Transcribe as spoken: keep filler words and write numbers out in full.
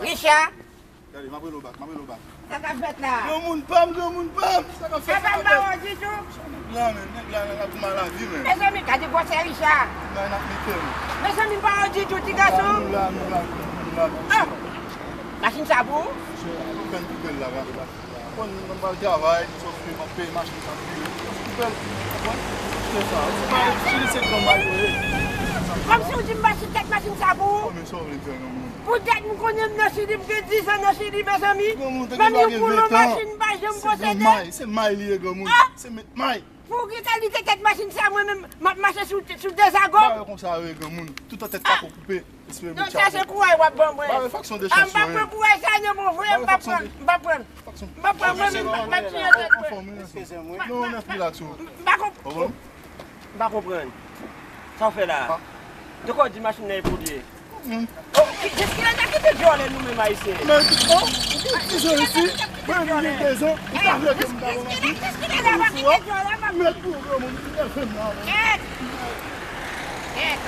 Richard. Gade, m ap rele w bak, m ap rele w bak. Sa k ap fèt la? Granmoun pa m, granmoun pa m. Sa k ap fèt? Papa m pa wè w ditou. Nèg la, men, nèg la, nèg la pou mal lavi, men. Mezanmi, gade gwosè Richard. Nèg la, n ap mete l. Mezanmi, m pa wè w ditou, ti gason. Nou la, nou la, nou la, nou la. Ah! Machin sa pou ou? Ou konn ki bèl la, gade. Konn, m pral travay, sòf ke m ap peye machin sa pou li. Ou konprann? Se sa. Se pa, se li se granmay yo ye. Kòmsi w di m achte tèt machin sa pou ou? Oh, men sa w vle fè, non, moun? Poutèt m konnen m nan Chili, m gen diz an nan Chili, mezanmi. Granmoun, te gen dwa gen ven tan. Machin m pa janm posede. Se granmay, se may li ye, granmoun. Ah! Se met may. Pou ki kalite tèt machin sa, mwen menm, m ap mache sou, sou de zago? Ba yo konsa yo ye, granmoun. Toutan tèt pa ko koupe. Espere bout chapo. Donk sa se kouraj w ap ban mwen. Ba yo faksyon de chans yo ye. Ah, m p ap pran kouraj sa non, mon frè, m p ap pran, m p ap pran. M p ap pran mwen menm, m ap tiye tèt mwen. Anfòm wi, anfòm. Eskize m wi. Non, nèt, rilaks ou. M pa konp-, m pa konprann. Sa w fè la? De kò di machin nan e pou li ye. Oh, ki, ki, ki lè n a kite djòlè nou menm Ayisyen? Men, oh, ou gen dizan isi, mwen m gen dezan, ou ta vle ke m ta pran machin? Ou fou a? Mèt pou granmoun, ou nève m la. Kèt! Kèt!